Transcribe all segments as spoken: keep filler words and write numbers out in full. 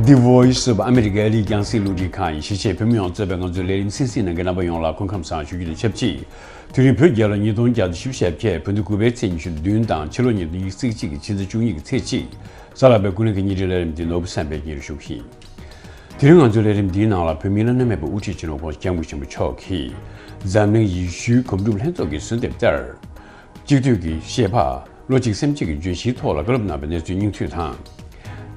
The Voice of America ཨ་རིའི་རྒྱང་སྲིང་རླུང་འཕྲིན་ཁང་ཡི་གཞིས་བྱེས་བོད་མི་ཡོངས་གཙོས་པའི་ང་ཚོའི་ལས་རིམ་གསན་གཟིགས་གནང་མཁན་རྣམ་པ་ཡོངས་ལ་སྐུ་ཁམས་བཟང་ཞུ་རྒྱུ་དང་ཆབས་ཅིག་དེ་རིང་བོད་རྒྱལ་ལོ་ཉིས་སྟོང་བརྒྱ་དང་བཞི་བཅུ་ཞེ་བརྒྱད། བོད་ཟླ་དགུ་པའི་ཚེས་ཉི་ཤུ་བདུན་དང་ཕྱི་ལོ་ཉིས་སྟོང་ཉི་ཤུ་རྩ་གཅིག་གི་ཕྱི་ཟླ་བཅུ་གཉིས་ཀྱི་ཚེས་གཅིག་གཟའ་ལྷག་པའི་ཀུན་གླེང་གི་བརྙན་འཕྲིན་ལས་རིམ་འདི་ནོར་བུ་བསམ་འཕེལ་གྱིས་སྙན་སྒྲོན་ཞུ་གི་ཡིན། དེ་རིང་ང་ཚོའི་ལས་རིམ་འདིའི་ནང་ལ་བོད་མིའི་བླ་ན་མེད་པའི་དབུ་ཁྲིད་སྤྱི་ནོར་༸གོང་ས་༸སྐྱབས་མགོན་ཆེན་པོ་མཆོག་གིས་འཛམ་གླིང་ཡེ་ཤུའི་གོམ་བགྲོད་ལྷན་ཚོགས་ཀྱི་གསོལ་འདེབས་ལྟར། གཅིག་བསྡུས་ཀྱི་ཤེས་པ། བློ་གཅིག་སེམས་གཅིག་གི་བརྗོད་གཞིའི་ཐོག་ལ་བཀའ་སློབ་གནང་བའི་གནས་ཚུལ་སྙིང་བསྡུས་དང་།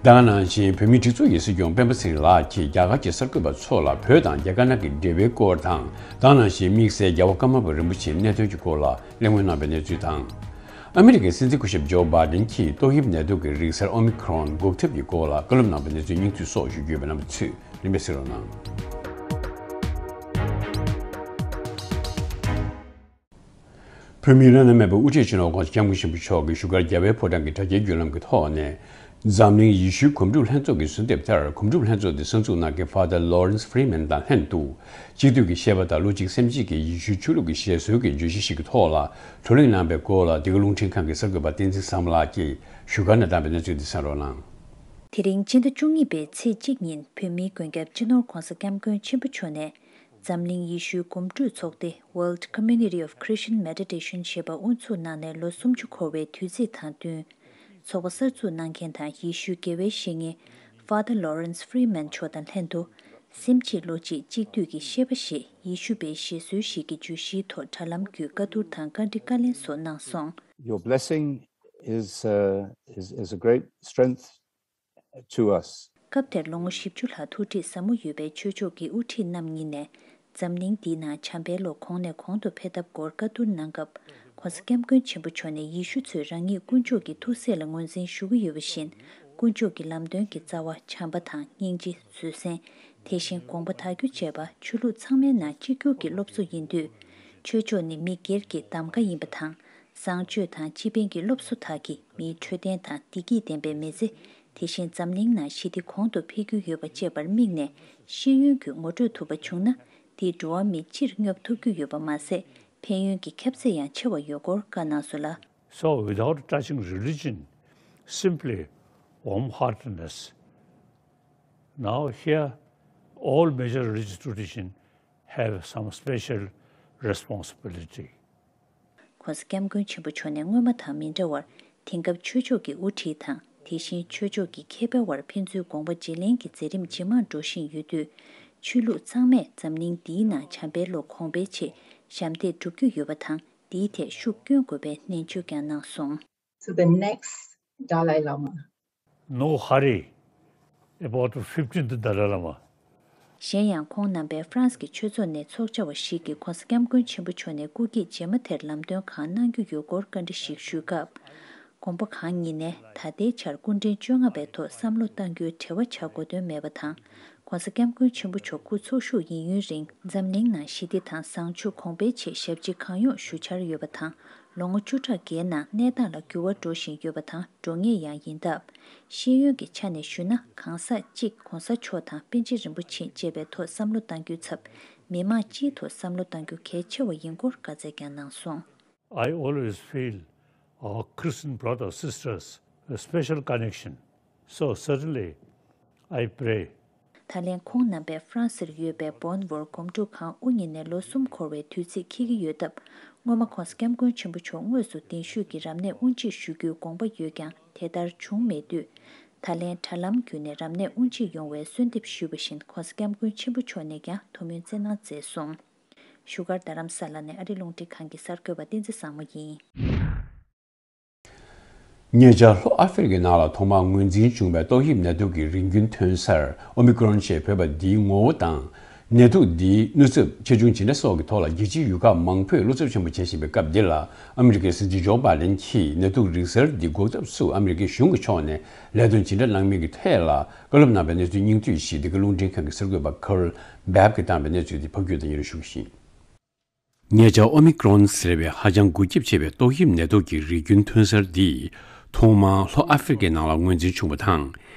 ད་ག་ནང་བཞིན་བོད་མིའི་སྒྲིག་འཛུགས་ཀྱི་སྲིད་སྐྱོང་སྤེན་པ་ཚེ་རིང་ལགས་ཀྱིས་རྒྱ་གར་གྱི་གསར་འགོད་པ་ཚོ་ལ་བོད་དང་རྒྱ་དཀར་ནག་གི་འབྲེལ་བའི་སྐོར་དང་། ད་ག་ནང་བཞིན་དམིགས་བསལ་རྒྱལ་བ་ཀརྨ་པ་རིན་པོ་ཆེའི་གནད་དོན་གྱི་སྐོར་ལ་གླེང་མོལ་གནང་བའི་གནས་ཚུལ་དང་། ཨ་མི་རི་ཀའི་སྲིད་འཛིན་སྐུ་ཞབས་ཇོ་བྷའི་ཌེན་གྱིས་ཏོག་དབྱིབས་ནད་དུག་གི་རིགས་གསར་ཨོ་མི་ཁྲོན་འགོག་ཐབས་ཀྱི་སྐོར་ལ་བཀའ་སློབ་གནང་བའི་གནས་ཚུལ་སྙིང་བསྡུས་སོགས་ཞུ་རྒྱུ་ཡོད་པས་རྣམ་པ་ཚོས་རིམ་པས་གཟིགས་རོགས་གནང་། བོད་མིའི་བླ་ན་མེད་པའི་དབུ་ཁྲིད་སྤྱི་ནོར་༸གོང་ས་༸སྐྱབས་མགོན་ཆེན་པོ་མཆོག་གིས་བཞུགས་སྒར་རྒྱལ་བའི་ཕོ་བྲང་གི་དྲ་རྒྱའི་བརྒྱུད་ལམ་གྱི་ཐོག་ནས། འཛམ་གླིང་ཡེ་ཤུའི་གོམ་བགྲོད་ལྷན་ཚོགས་ཀྱི་གསོལ་འདེབས་ལྟར། གོམ་བགྲོད་ལྷན་ཚོགས་འདི་གསར་འཛུགས་གནང་མཁན་Father Lawrence Freeman དང་ལྷན་དུ། གཅིག་བསྡུས་ཀྱི་ཤེས་པ་དང་བློ་གཅིག་སེམས་གཅིག་གིས་ཡེ་ཤུའི་ཆོས་ལུགས་ཀྱི་བཞེད་སྲོལ་གྱི་བརྗོད་གཞི་ཞིག་གི་ཐོག་ལ་བགྲོ་གླེང་གནང་པའི་སྐོར་ལ། འདི་ག་རླུང་འཕྲིན་ཁང་གི་གསར་འགོད་པ་བསྟན་འཛིན་བཟང་མོ་ལགས་ཀྱིས་བཞུགས་སྒར་ནས་བཏང་བའི་གནས་ཚུལ་འདི་གསན་རོགས་གནང་། དེ་རིང་སྤྱི་ཟླ་བཅུ་གཉིས་པའི་ཚེས་གཅིག་ཉིན་བོད་མིའི་མགོན་སྐྱབས་སྤྱི་ནོར་༸གོང་ས་༸སྐྱབས་མགོན་ཆེན་པོ་མཆོག་ནས། འཛམ་གླིང་ཡེ་ཤུའི་གོམ་བགྲོད་ཚོགས་སྡེ་World Community of Christian Meditation ཞེས་པ་དབུ་འཛུགས་གནང་ནས་ལོ་སུམ་ཅུ་འཁོར་བའི་དུས་ཚིགས་དང་བསྟུན། ཚོགས་པ་གསར་འཛུགས་གནང་མཁན་དང་ཡེ་ཤུའི་དགེ་བའི་བཤེས་གཉེན་Father Lawrence Freeman མཆོག་དང་ལྷན་དུ། སེམས་གཅིག་བློ་གཅིག་གཅིག་བསྡུས་ཀྱི་ཤེས་པ་ཞེས་ཡེ་ཤུ་པའི་བཞེད་སྲོལ་ཞིག་གི་བརྗོད་གཞིའི་ཐོག་དྲ་ལམ་བརྒྱུད་བཀའ་བསྡུར་དང་བཀའ་འདྲི་བཀའ་ལན་སོགས་གནང་སོང་། Your blessing is, uh, is, is a great strength to us. སྐབས་དེར་ལོ་ངོ་བཞི་བཅུ་ལྷག་ཐུགས་ཁྲིད་ཟབ་མོ་ཡོད་པའི་ཆོས་ཕྱོགས་ཀྱི་དབུ་ཁྲིད་རྣམ་གཉིས་ནས། འཛམ་གླིང་འདིའི་ནང་བྱམས་པའི་བློ་གོང་ནས་གོང་དུ་འཕེལ་ཐབས་སྐོར་བཀའ་བསྡུར་གནང་སྐབས། ༸གོང་ས་༸སྐྱབས་མགོན་ཆེན་པོ་མཆོག་ནས་ཡེ་ཤུ་ཚོས་རང་ཉིད་དཀོན་མཆོག་གི་ཐུགས་སྲས་ལ་ངོས་འཛིན་ཞུ་གི་ཡོད་པ་བཞིན། དཀོན་མཆོག་གི་ལམ་སྟོན་གྱི་རྩ་བ་བྱམས་པ་དང་སྙིང་རྗེ། བཟོད་བསྲན། དེ་བཞིན་དགོངས་པ་དག་རྒྱུ་བཅས་པ་ཆོས་ལུགས་ཚང་མའི་ནང་གཅིག་གྱུར་གྱི་སློབ་གསོ་ཡིན་དུས། ཆོས་ཕྱོགས་ནི་མི་སྒེར་གྱི་གདམ་ག་ཡིན་པ་དང་། བཟང་སྤྱོད་དང་སྤྱི་ཕན་གྱི་སློབ་གསོ་དག་གིས་མིའི་འཕྲོད་བསྟེན་དང་བདེ་སྐྱིད་ལྡན་པའི་མི་ཚེ། དེ་བཞིན་འཛམ་གླིང་ནང་ཞི་བདེ་གོང་དུ་འཕེལ་རྒྱུ་ཡོད་པ་བཅས་པར་དམིགས་ནས། ཤེས་ཡོན་གྱིས་ངོ་སྤྲོད་ཐུབ་པ་བྱུང་ན། དེས་འགྲོ་བ་མི་སྤྱིར་སྙོབ་ཐུབ་རྒྱུ་ཡོད་པ་མ་ཟད། ཕན་ཡོན་གྱི་ཁྱབ་ཚད་ཡང་ཆེ་བ་ཡོད་སྐོར་བཀའ་གནང་སོང་ལ། So, without touching religion, simply warm heartedness. Now, here, all major religious traditions have some special responsibility. ༸གོང་ས་༸སྐྱབས་མགོན་ཆེན་པོ་མཆོག་ནས་སྔོན་མ་དང་མི་འདྲ་བར། དེང་སྐབས་ཆོས་ཕྱོགས་ཀྱི་དབུ་ཁྲིད་དང་། དེ་བཞིན་ཆོས་ཕྱོགས་ཀྱི་མཁས་པའི་དབར་ཕན་ཚུན་དགོངས་པ་བརྗེ་ལེན་གྱི་མཛད་རིམ་ཇེ་མང་འགྲོ་བཞིན་ཡོད་དུས། ཆོས་ལུགས་ཚང་མས་འཛམ་གླིང་འདིའི་ནང་བྱམས་པའི་བློ་གོང་འཕེལ་ཆེད་ཞབས་འདེགས་སྒྲུབ་རྒྱུ་ཡོད་པ་དང་། འདིའི་ཐད་ཤུགས་བསྐྱོན་དགོས་པའི་ནན་བརྗོད་ཀྱང་གནང་སོང་། So the next Dalai Lama. No hurry about the fifteenth Dalai Lama. གཞན་ཡང་ཁོང་རྣམ་པས་ཧྥ་རན་སི་གི་ཆོས་ཚོགས་ནས་ཚོགས་བཅར་བ་ཞིག་གིས་༸གོང་ས་༸སྐྱབས་མགོན་ཆེན་པོ་མཆོག་ནས་སྐུ་སྐྱེས་རྗེས་མ་དེར་ལམ་སྟོན་གང་གནང་རྒྱུ་ཡོད་སྐོར་བཀའ་འདྲི་ཞིག་ཞུས་སྐབས། དགོངས་པ་གང་ཉིད་ནས་ད་ལྟའི་ཆར་སྐུ་ཕྲེང་བཅོ་ལྔ་པའི་ཐོག་བསམ་བློ་གཏང་རྒྱུའི་བྲེལ་བ་བྱ་དགོས་དོན་མེད་པ་དང་། ༸གོང་ས་༸སྐྱབས་མགོན་ཆེན་པོ་མཆོག་སྐུ་འཚོ་བཞུགས་ཡིན་ཡུན་རིང་འཛམ་གླིང་ནང་ཞི་བདེ་དང་བཟང་སྤྱོད་གོང་འཕེལ་ཆེད་ཞབས་ཕྱི་གང་ཡོང་ཞུ་འཆར་ཡོད་པ་དང་། ལོ་ངོ་བཅུ་ཕྲག་འགའི་ནང་གནས་སྟངས་ལ་འགྱུར་བ་འགྲོ་བཞིན་ཡོད་པ་དང་འགྲོ་ངེས་ཡང་ཡིན་སྟབས། ཤེས་ཡོན་གྱི་ཆ་ནས་ཞུས་ན་གང་ཟག་གཅིག་༸གོང་ས་མཆོག་དང་པཎ་ཆེན་རིན་པོ་ཆེ་བཅས་པའི་ཐོག་བསམ་བློ་གཏང་རྒྱུའི་ཚབ། མི་མང་སྤྱིའི་ཐོག་བསམ་བློ་གཏང་རྒྱུ་གལ་ཆེ་བ་ཡིན་སྐོར་བཀའ་སྩལ་ཀྱང་གནང་སོང་། I always feel our Christian brothers sisters a special connection. So certainly, I pray. ད་ལན་ཁོང་རྣམ་པས་ཧྥ་རན་སིར་ཡོད་པའི་Bonn War གོམ་བགྲོད་ཁང་དབུ་བརྙེས་ནས་ལོ་གསུམ་འཁོར་བའི་དུས་ཚིགས་འཁེལ་གྱི་ཡོད་སྟབས། སྔོན་མ་༸གོང་ས་༸སྐྱབས་མགོན་ཆེན་པོ་མཆོག་དངོས་སུ་གདན་ཞུས་ཀྱིས་རབ་གནས་དབུ་འབྱེད་ཞུ་རྒྱུའི་དགོངས་པ་ཡོད་ཀྱང་དེ་ལྟར་བྱུང་མེད་དུས། ད་ལན་དྲ་ལམ་བརྒྱུད་ནས་རབ་གནས་དབུ་འབྱེད་ཡོང་བའི་གསོལ་འདེབས་ཞུས་པ་བཞིན་༸གོང་ས་༸སྐྱབས་མགོན་ཆེན་པོ་མཆོག་ནས་ཀྱང་ཐུགས་སྨོན་བསྩལ་གནང་མཛད་སོང་། བཞུགས་སྒར་རྡ་རམ་ས་ལ་ནས་ཨ་རི་རླུང་འཕྲིན་ཁང་གི་གསར་འགོད་པ་བསྟན་འཛིན་བཟང་མོ་ཡིན། ཉེ་ཆར་ལྷོ་ཨ་ཧྥེ་རི་ཁའི་ནང་ལ་ཐོག་མར་ངོས་འཛིན་བྱུང་བའི་ཏོག་དབྱིབས་ནད་དུག་གི་རིགས་རྒྱུན་ཐོན་གསར་ཨོ་མི་ཀྲོན་ཞེས་འབོད་པ་འདིའི་ངོ་བོ་དང་། ནད་དུག་འདིའི་གནོད་ཚབས་ཆེ་ཆུང་ཇི་འདྲ་སོགས་ཀྱི་ཐོག་ལ་རྒྱལ་སྤྱིའི་ཡུལ་ཁག་མང་པོས་བློ་འཚབ་ཆེན་པོ་བྱེད་བཞིན་པའི་སྐབས་འདི་ལ། ཨ་མི་རི་ཀའི་སྲིད་འཛིན་ཇོ་བྷའི་ཌེན་གྱིས་ནད་དུག་རིགས་གསར་འདི་འགོག་ཐབས་སུ་ཨ་མི་རི་ཀའི་གཞུང་གི་ཕྱོགས་ནས་ལས་དོན་ཇི་འདྲ་གནང་མིན་གྱི་ཐད་ལ་བཀའ་སློབ་གནང་བའི་གནས་ཚུལ་སྙིང་བསྡུས་ཤིག་འདི་ག་རླུང་འཕྲིན་ཁང་གི་གསར་འགོད་པ་ཁར་བྷེབ་ཀྱིས་བཏང་བའི་གནས་ཚུལ་འདི་ཕབ་སྒྱུར་དང་སྙན་སྒྲོན་ཞུ་གི་ཡིན། ཉེ་ཆར་ཨོ་མི་ཀྲོན་ཟེར་བའི་ཧ་ཅང་འགོས་ཁྱབ་ཆེ་བའི་ཏོག་དབྱིབས་ནད་དུག་གི་རིགས་རྒྱུན་ཐོན་གསར་འདིས་ཐོག་མར་ལྷོ་ཨ་ཧྥེ་རི་ཁའི་ནང་ལ་ངོས་འཛིན་བྱུང་བ་དང་།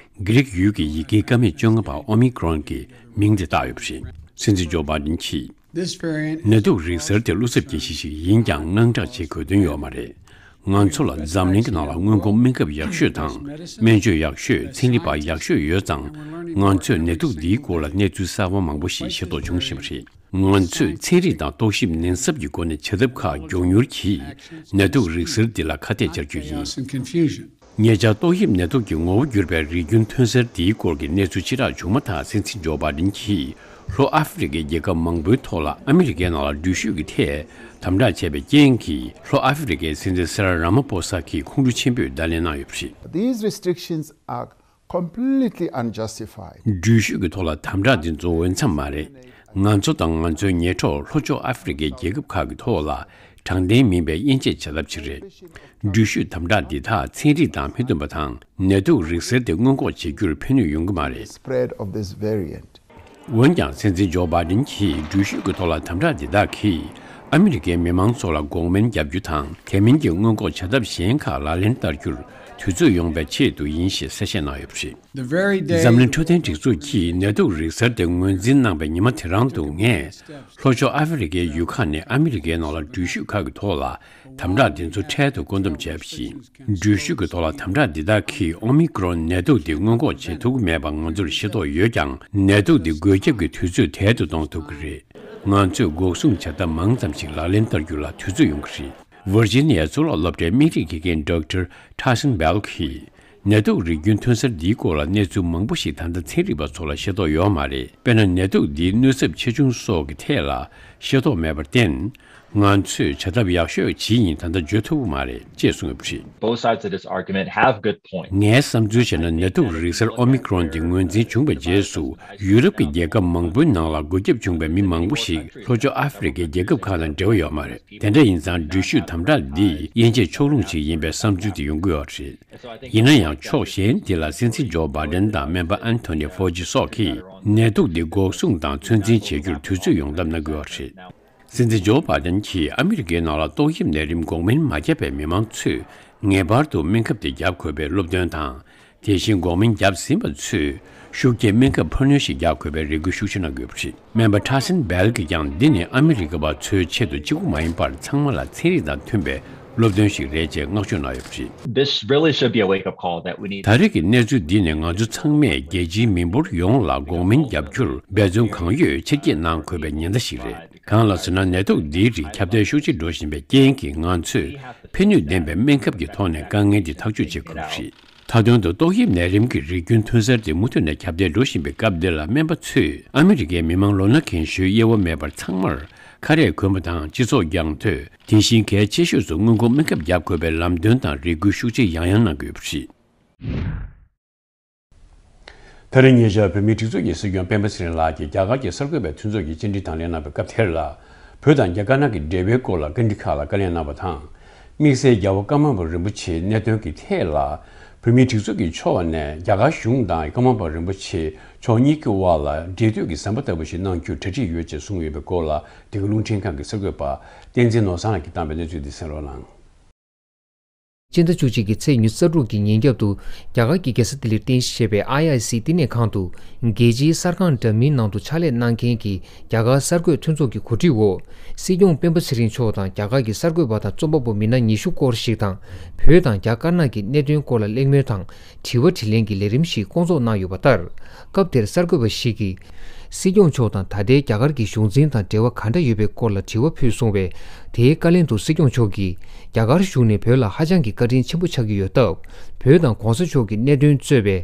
གྷི་རིག་ཡུལ་གྱི་ཡི་གེའི་ཀ་མད་བཅོ་ལྔ་པར་ཨོ་མི་ཀྲོན་གྱི་མིང་དེ་བཏགས་ཡོད་པ་རེད། སྲིད་འཛིན་ཇོ་བྷའི་ཌེན་གྱིས། This variant ནད་དུག་རིགས་གསར་དེ་བློ་འཚབ་རྒྱག་གཞི་ཞིག་ཡིན་ཀྱང་དངངས་སྐྲག་བྱེད་དགོས་དོན་ཡོད་མ་རེད། ང་ཚོ་ལ་འཛམ་གླིང་གི་ནང་ལ་སྔོན་འགོག་སྨན་ཁབ་ཡག་ཤོས་དང་། སྨན་བཅོས་ཡག་ཤོས། ཚན་རིག་པ་ཡག་ཤོས་ཡོད་ཙང་། ང་ཚོས་ནད་དུག་འདིའི་སྐོར་ལ་གནས་ཚུལ་གསར་པ་མང་པོ་ཞིག་ཤེས་རྟོགས་བྱུང་བཞིན་པ་རེད། ང་ཚོས་ཚན་རིག་དང་རྟོག་ཞིབ་ཉེན་ཚབས་ཀྱི་སྒོ་ནས་བྱ་ཐབས་ཁག་མགྱོགས་མྱུར་གྱིས་ནད་དུག་རིགས་གསར་འདི་ལ་ཁ་གཏད་བཅར་རྒྱུ་ཡིན། ཉེ་ཆར་ཏོག་དབྱིབས་ནད་དུག་གི་ངོ་བོ་གྱུར་པའི་རིགས་རྒྱུན་ཐོན་གསར་འདིའི་སྐོར་གྱི་གནས་ཚུལ་ཕྱིར་བསྒྲགས་བྱུང་མ་ཐག་སྲིད་འཛིན་ཇོ་བྷའི་ཌེན་གྱིས་ལྷོ་ཨ་ཧྥེ་རི་ཁའི་རྒྱལ་ཁབ་མང་པོའི་ཐོག་ལ་ཨ་མི་རི་ཀའི་ནང་ལ་འགྲུལ་བཞུད་ཀྱི་ཐད་དམ་དྲག་བྱས་པའི་རྐྱེན་གྱིས། ལྷོ་ཨ་ཧྥེ་རི་ཁའི་སྲིད་འཛིན་སི་རལ་ར་མ་ཕོ་ས་གྱིས་ཁོང་ཁྲོ་ཆེན་པོས་བརྡ་ལན་གནང་ཡོད་པ་རེད། These restrictions are completely unjustified. འགྲུལ་བཞུད་ཀྱི་ཐོག་ལ་དམ་དྲག་འདི་ཚོ་འོས་འཚམ་མ་རེད། ང་ཚོ་དང་ང་ཚོའི་ཉེ་གྲོགས་ལྷོ་ཕྱོགས་ཨ་ཧྥེ་རི་ཁའི་རྒྱལ་ཁབ་ཁག་གི་ཐོག་ལ་དྲང་བདེན་མིན་པའི་དབྱེ་འབྱེད་བྱ་ཐབས་ཅིག་རེད། འགྲུལ་བཞུད་དམ་དྲག་འདི་དག་ཚན་རིག་དང་མི་མཐུན་པ་དང་། ནད་དུག་རིགས་གསར་དེ་སྔོན་འགོག་བྱེད་རྒྱུར་ཕན་ནུས་ཡོང་གི་མ་རེད། Spread of this variant. འོན་ཀྱང་། སྲིད་འཛིན་ཇོ་བྷའི་ཌེན་གྱིས་འགྲུལ་བཞུད་ཀྱི་ཐོག་ལ་དམ་དྲག་འདི་དག་གིས་ཨ་མི་རི་ཀའི་མི་མང་ཚོ་ལ་འགོག་སྨན་བརྒྱབ་རྒྱུ་དང་། དེ་མིན་གྱི་སྔོན་འགོག་བྱ་ཐབས་གཞན་ཁག་ལག་ལེན་བསྟར་རྒྱུར་དུས་ཚོད་ཡོང་བའི་ཆེད་དུ་ཡིན་ཞེས་གསལ་བཤད་གནང་ཡོད་པ་རེད། འཛམ་གླིང་འཕྲོད་བསྟེན་སྒྲིག་འཛུགས་ཀྱིས་ནད་དུག་རིགས་གསར་དེ་ངོས་འཛིན་གནང་བའི་ཉི་མ་དེ་རང་དུ། ངས་ལྷོ་ཕྱོགས་ཨ་ཧྥེ་རི་ཁའི་ཡུལ་ཁག་ནས་ཨ་མི་རི་ཀའི་ནང་ལ་འགྲུལ་བཞུད་ཁག་གི་ཐོག་ལ་དམ་དྲག་འདི་ཚོ་འཕྲལ་དུ་བཀོད་འདོམས་བྱས་པ་ཡིན། འགྲུལ་བཞུད་ཀྱི་ཐོག་ལ་དམ་དྲག་འདི་དག་གིས་ཨོ་མི་ཀྲོན་ནད་དུག་འདི་སྔོན་འགོག་བྱེད་ཐུབ་ཀྱི་མེད་པ་ང་ཚོར་ཤེས་རྟོགས་ཡོད་ཀྱང་། ནད་དུག་འདི་འགོས་ཁྱབ་ཀྱི་དུས་ཚོད་དལ་དུ་གཏོང་ཐུབ་ཀྱི་རེད། ང་ཚོས་འགོག་སྲུང་བྱ་ཐབས་མང་ཙམ་ཞིག་ལག་ལེན་བསྟར་རྒྱུ་ལ་དུས་ཚོད་ཡོང་གི་རེད། ཝར་ཇི་ནི་ཡ་གཙུག་ལག་སློབ་གྲྭའི་སྨན་རིགས་དགེ་རྒན་ཌོག་ཊར་ཁྲ་སན་བྷེལ་གྱིས། ནད་དུག་རིགས་རྒྱུན་ཐོན་གསར་འདིའི་སྐོར་ལ་གནས་ཚུལ་མང་པོ་ཞིག་ད་ལྟ་ཚན་རིག་པ་ཚོ་ལ་ཤེས་རྟོགས་ཡོད་མ་རེད། དཔེར་ན། ནད་དུག་འདིའི་གནོད་ཚབས་ཆེ་ཆུང་སོགས་ཀྱི་ཐད་ལ་ཤེས་རྟོགས་མེད་པར་བརྟེན། ང་ཚོས་བྱ་ཐབས་ཡག་ཤོས་ཇི་ཡིན་ད་ལྟ་བརྗོད་ཐུབ་ཀྱི་མ་རེད་ཅེས་གསུངས་ཡོད་པ་རེད། Both sides of this argument have good points. ངའི་བསམ་ཚུལ་བྱས་ན། ནད་དུག་རིགས་གསར་ཨོ་མི་ཀྲོན་འདི་ངོས་འཛིན་བྱུང་བའི་རྗེས་སུ། ཡུ་རོབ་ཀྱི་རྒྱལ་ཁབ་མང་པོའི་ནང་ལ་འགོས་ཁྱབ་བྱུང་བའི་མི་མང་པོ་ཞིག་ལྷོ་ཕྱོགས་ཨ་ཧྥེ་རི་ཁའི་རྒྱལ་ཁབ་ཁག་དང་འབྲེལ་བ་ཡོད་མ་རེད། དེ་འདྲ་ཡིན་ཙང་། འགྲུལ་བཞུད་དམ་དྲག་འདིས་དབྱེ་འབྱེད་ཕྱོགས་ལྷུང་ཞིག་ཡིན་པའི་བསམ་ཚུལ་དེ་ཡོང་གི་ཡོད་རེད། ཡིན་ན་ཡང་། ཕྱོགས་གཞན་དེ་ལ་སྲིད་འཛིན་ཇོ་བྷའི་ཌེན་དང་སྨན་པ་ཨན་ཐོ་ནི་ཧྥོ་ཇི་སོགས་ཀྱིས་ནད་དུག་འདི་འགོག་སྲུང་དང་ཚོད་འཛིན་བྱེད་རྒྱུར་དུས་ཚོད་ཡོང་ཐབས་གནང་གི་ཡོད་རེད། སྲིད་འཛིན་ཇོ་བྷའི་ཌེན་གྱིས་ཨ་མི་རི་ཀའི་ནང་ལ་ཏོག་དབྱིབས་ནད་རིམས་འགོག་སྨན་མ་བརྒྱབ་པའི་མི་མང་ཚོས་ངེས་པར་དུ་སྨན་ཁབ་དེ་བརྒྱབ་དགོས་པའི་སློབ་སྟོན་དང་། དེ་བཞིན་འགོག་སྨན་བརྒྱབ་ཟིན་པ་ཚོས་ཤུགས་ཀྱིས་སྨན་ཁབ་འཕར་སྣོན་ཞིག་རྒྱག་དགོས་པའི་རེ་སྐུལ་ཤུགས་ཆེ་གནང་གི་ཡོད་པ་རེད། སྨན་པ་ཁྲ་སན་བྷེལ་གྱིས་ཀྱང་། འདི་ནི་ཨ་མི་རི་ཀ་བ་ཚོའི་ཆེད་དུ་གཅིག་པུ་མ་ཡིན་པར་ཚང་མ་ལ་ཚན་རིག་དང་མཐུན་པའི་སློབ་སྟོན་ཞིག་རེད་ཅེས་བསྔགས་བརྗོད་གནང་ཡོད་པ་རེད། This really should be a wake-up call that we need. ད་རེས་ཀྱི་གནས་ཚུལ་འདི་ནི་ང་ཚོ་ཚང་མས་རྒྱལ་སྤྱིའི་མི་འབོར་ཡོངས་ལ་འགོག་སྨན་བརྒྱབ་རྒྱུར་འབད་བརྩོན་གང་ཡོད་ཆེར་སྐྱེད་གནང་དགོས་པའི་ཉེན་བརྡ་ཞིག་རེད། གང་ལགས་ཟེར་ན། ནད་དུག་འདིའི་རིགས་ཁྱབ་གདལ་ཤུགས་ཆེ་འགྲོ་བཞིན་པའི་རྐྱེན་གྱིས། ང་ཚོས་ཕན་ནུས་ལྡན་པའི་སྨན་ཁབ་ཀྱི་ཐོག་ནས་དཀའ་ངལ་འདི་ཐག་གཅོད་བྱེད་དགོས་པ་རེད། མཐའ་དོན་དུ། ཏོག་དབྱིབས་ནད་རིམས་ཀྱི་རིགས་རྒྱུན་ཐོན་གསར་དེ་མུ་མཐུད་ནས་ཁྱབ་གདལ་འགྲོ་བཞིན་པའི་སྐབས་འདི་ལ། སྨན་པ་ཚོས་ཨ་མི་རི་ཀའི་མི་མང་ལོ་ན་རྒན་གཞོན་དབྱེ་བ་མེད་པར་ཚང་མར་ཁ་རས་གོན་པ་དང་། སྤྱི་ཚོགས་རྒྱང་མཐོང་། དེ་བཞིན་གལ་ཆེ་ཤོས་སུ་སྔོན་འགོག་སྨན་ཁབ་བརྒྱབ་དགོས་པའི་ལམ་སྟོན་དང་རེ་སྐུལ་ཤུགས་ཆེ་ཡང་ཡང་གནང་དགོས་པ་རེད། ད་རེས་ཉེ་ཆར་བོད་མིའི་སྒྲིག་འཛུགས་ཀྱི་སྲིད་སྐྱོང་སྤེན་པ་ཚེ་རིང་ལགས་ཀྱིས་རྒྱ་གར་གྱི་གསར་འགོད་པའི་མཐུན་ཚོགས་ཀྱི་བཅར་འདྲི་དང་ལེན་གནང་བའི་སྐབས་དེར་ལ། བོད་དང་རྒྱ་དཀར་ནག་གི་འབྲེལ་བའི་སྐོར་ལ་བཀའ་འདྲི་ཁག་ལ་བཀའ་ལན་གནང་བ་དང་། དམིགས་བསལ་རྒྱལ་བ་ཀརྨ་པ་རིན་པོ་ཆེའི་གནད་དོན་གྱི་ཐད་ལ། བོད་མིའི་སྒྲིག་འཛུགས་ཀྱི་ཕྱོགས་ནས་རྒྱ་གར་གཞུང་དང་ཀརྨ་པ་རིན་པོ་ཆེ་མཆོག་གཉིས་ཀྱི་དབར་ལ་འབྲེལ་མཐུད་ཀྱི་ཟམ་པ་ལྟ་བུ་ཞིག་གནང་རྒྱུར་གྲ་སྒྲིག་ཡོད་ཅེས་གསུངས་ཡོད་པའི་སྐོར་ལ། འདི་ག་རླུང་འཕྲིན་ཁང་གི་གསར་འགོད་པ་བསྟན་འཛིན་ནོར་བཟང་ལགས་ཀྱིས་བཏང་བའི་གནས་ཚུལ་འདི་གསན་རོགས་གནང་། སྤྱི་ཟླ་བཅུ་གཅིག་གི་ཚེས་ཉི་ཤུ་རྩ་དྲུག་གི་ཉིན་རྒྱབ་ཏུ། རྒྱ་གར་གྱི་རྒྱལ་ས་ལྡི་ལིར་རྟེན་གཞི་བྱས་པའི་ཨའི་ཨའི་སི་བསྟི་གནས་ཁང་དུ། རྒྱལ་སྤྱིའི་གསར་ཁང་འདྲ་མིན་ནང་དུ་ཕྱག་ལས་གནང་མཁན་གྱི་རྒྱ་གར་གསར་འགོད་མཐུན་ཚོགས་ཀྱི་གོ་སྒྲིག་འོག། སྲིད་སྐྱོང་སྤེན་པ་ཚེ་རིང་མཆོག་དང་རྒྱ་གར་གྱི་གསར་འགོད་པ་དང་རྩོམ་པ་པོ་མི་སྣ་ཉི་ཤུ་སྐོར་ཞིག་དང་། བོད་དང་རྒྱ་དཀར་ནག་གི་གནད་དོན་སྐོར་ལ་གླེང་མོལ་དང་། དྲི་བ་དྲིས་ལན་གྱི་ལས་རིམ་ཞིག་བསྐོང་ཚོགས་གནང་ཡོད་པ་ལྟར། སྐབས་དེར་གསར་འགོད་པ་ཞིག་གིས། སྲིད་སྐྱོང་མཆོག་དང་ད་ལྟའི་རྒྱ་གར་གྱི་གཞུང་འཛིན་དང་འབྲེལ་བ་ག་འདྲ་ཡོད་པའི་སྐོར་ལ་དྲི་བ་ཕུལ་སོང་བས། དེའི་བཀའ་ལན་དུ་སྲིད་སྐྱོང་མཆོག་གིས། རྒྱ་གར་གཞུང་ནི་བོད་ལ་ཧ་ཅང་གི་བཀའ་དྲིན་ཆེན་པོ་ཆགས་ཀྱི་ཡོད་སྟབས། བོད་དང་གོང་ས་མཆོག་གི་གནད་དོན་གཙོས་པའི་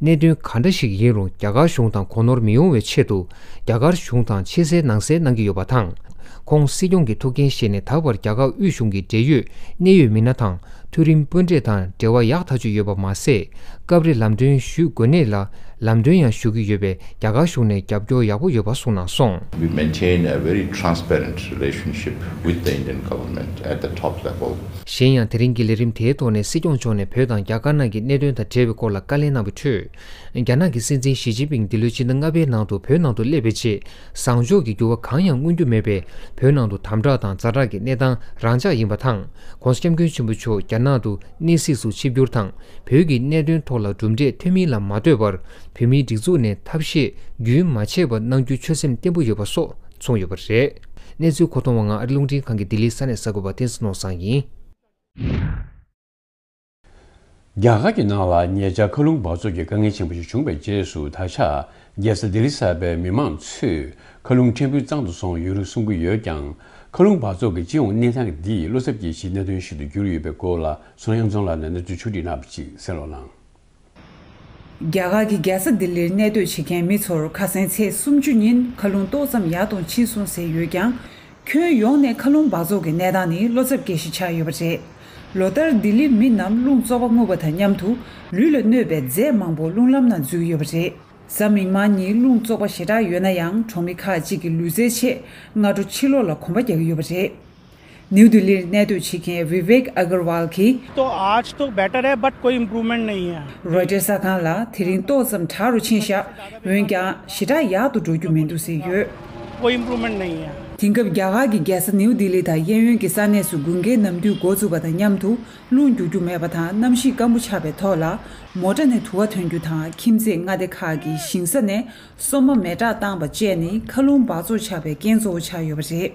གནད་དོན་ག་འདྲ་ཞིག་ཡིན་རུང་། རྒྱ་གར་གཞུང་དང་གོ་ནོར་མི་ཡོང་བའི་ཆེད་དུ། རྒྱ་གར་གཞུང་དང་ཕྱི་གསལ་ནང་གསལ་གནང་གི་ཡོད་པ་དང་། ཁོང་སྲིད་སྐྱོང་གི་ཐུགས་འགན་བཞེས་ནས་ད་བར་རྒྱ་གར་དབུས་གཞུང་གི་འབྲེལ་ཡོད་གནད་ཡོད་མི་སྣ་དང་མཐོ་རིམ་དཔོན་རིགས་དང་འབྲེལ་བ་ཡག་ཐག་ཆོད་ཡོད་པ་མ་ཟད། སྐབས་རེ་ལམ་སྟོན་ཞུ་དགོས་གནད་ལ་ལམ་སྟོན་ཡང་ཞུ་གི་ཡོད་པས། རྒྱ་གར་གཞུང་ནས་རྒྱབ་སྐྱོར་ཡག་པོ་ཡོད་པ་གསུངས་གནང་སོང་། We maintain a very transparent relationship with the Indian government at the top level. གཞན་ཡང་། དེ་རིང་གི་ལས་རིམ་དེའི་ཐོག་ནས་སྲིད་སྐྱོང་མཆོག་ནས་བོད་དང་རྒྱ་དཀར་ནག་གི་གནད་དོན་དང་འབྲེལ་བའི་སྐོར་ལ་བཀའ་ལན་གནང་བའི་ཁྲོད། རྒྱ་ནག་གི་སྲིད་འཛིན་ཞི་ཅིན་ཕིང་འདི་ལོའི་ཕྱི་ཟླ་ལྔ་པའི་ནང་དུ་བོད་ནང་དུ་སླེབས་པའི་རྗེས། བཟང་ཕྱོགས་ཀྱི་འགྱུར་བ་གང་ཡང་མངོན་རྒྱུ་མེད་པས། བོད་ནང་དུ་དམ་དྲག་དང་ཛ་དྲག་གི་གནས་སྟངས་རང་འཇགས་ཡིན་པ་དང་། ྋགོང་ས་ྋསྐྱབས་མགོན་ཆེན་པོ་མཆོག་རྒྱ་ནག་ཏུ་གནས་གཟིགས་སུ་ཆིབས་བསྒྱུར་དང་། བོད་ཀྱི་གནད་དོན་ཐོག་ལ་གྲུབ་འབྲས་ཐོན་མིན་ལ་མ་ལྟོས་པར། བོད་མིའི་སྒྲིག་འཛུགས་ནས་ཐབས་ཤེས་རྒྱུན་མ་ཆད་པ་གནང་རྒྱུའི་ཆོད་སེམས་བརྟན་པོ་ཡོད་པ་སོགས་གསུངས་ཡོད་པ་རེད། གནས་ཚུལ་མཁོ་གཏོང་བ་ང་ཨ་རི་རླུང་འཕྲིན་ཁང་གི་ལྡི་ལི་ས་གནས་གསར་འགོད་པ་བསྟན་འཛིན་ནོར་བཟང་ཡིན། རྒྱ་གར་གྱི་ནང་ལ་ཉེ་ཆར་མཁའ་རླུང་འབག་བཙོག་གི་དཀའ་ངལ་ཆེན་པོ་ཞིག་བྱུང་བའི་རྗེས་སུ། ད་ཆ་རྒྱལ་ས་ལྡི་ལི་གསར་པའི་མི་མང་ཚོས་མཁའ་རླུང་ཕྲན་བུ་གཙང་དུ་སོང་ཡོད་ལུགས་གསུང་གི་ཡོད་ཀྱང་། མཁའ་རླུང་འབག་བཙོག་གི་སྤྱི་ཡོངས་གནས་སྟངས་འདིས་བློ་འཚབ་ཀྱི་གཞི་གནད་དོན་ཞིག་ཏུ་གྱུར་ཡོད་པའི་སྐོར་ལ། སུ་དབྱངས་འཛོམས་ལགས་ནས་གནས་ཚུལ་ཕྱོགས་བསྒྲིགས་གནང་བ་ཅིག་གསན་རོགས་གནང་། རྒྱ་གར་གྱི་རྒྱལ་ས་ལྡི་ལིར་གནས་སྡོད་བྱེད་མཁན་མི་ཚོར་ཁ་སང་ཚེས་སུམ་ཅུ་ཉིན་མཁའ་རླུང་ཏོག་ཙམ་ཡག་ཏུ་ཕྱིན་སོང་ཟེར་ཡོད་ཀྱང་། ཁྱོན་ཡོངས་ནས་མཁའ་རླུང་འབག་བཙོག་གི་གནས་སྟངས་ནི་བློ་འཚབ་སྐྱེ་གཞི་ཆགས་ཡོད་པ་རེད། ལོ་ལྟར་ལྡི་ལིའི་མི་རྣམས་རླུང་བཙོག་པ་རྔུབ་པ་དང་མཉམ་དུ། ལུས་ལ་གནོད་པའི་རྫས་མང་པོ་རླུང་ལམ་ནང་འཛུལ་གྱི་ཡོད་པ་རེད། གཟའ་མིག་དམར་ཉིན་རླུང་བཙོག་པ་ཞེ་དྲག་ཡོད་ན་ཡང་། གྲོང་མི་ཁག་ཅིག་གིས་ལུས་རྩལ་ཆེད་སྔ་དྲོ་ཕྱི་ལོགས་ལ་གོམ་པ་རྒྱག་གི་ཡོད་པ་རེད། ནིའུ་ལྡི་ལིར་གནས་སྡོད་བྱེད་མཁན་བི་ཝེག་ཨ་གར་ཝལ་གྱིས། तो आज तो बेटर है, बट कोई इम्प्रूवमेंट नहीं है। རོའི་ཊར་གསར་ཁང་ལ། དེ་རིང་ཏོག་ཙམ་དྲག་རུ་ཕྱིན་ཤག་འོན་ཀྱང་ཞེ་དྲག་ཡག་ཏུ་འགྲོ་རྒྱུ་མི་འདུག་ཟེར་ཡོད། कोई इम्प्रूवमेंट नहीं है। དེང་སྐབས་རྒྱ་གར་གྱི་རྒྱལ་ས་ནིའུ་ལྡི་ལི་དང་གཡས་གཡོན་གྱི་ས་གནས་སུ་དགུན་ཁའི་ནམ་དུས་འགོ་བཙུགས་པ་དང་མཉམ་དུ། རླུང་རྒྱུག་རྒྱུ་མེད་པ་དང་། གནམ་གཤིས་སྐམ་པོ་ཆགས་པའི་ཐོག་ལ། མོ་ཊ་ནས་དུ་བ་ཐོན་རྒྱུ་དང་། ཁྱིམ་མཚེས་མངའ་སྡེ་ཁག་གི་ཞིང་ས་ནས་སོ་མ་མེ་སྲེག་བཏང་པ་བཅས་ནི་མཁའ་རླུང་འབག་བཙོག་ཆགས་པའི་རྐྱེན་གཙོ་བོ་ཆགས་ཡོད་པ་རེད།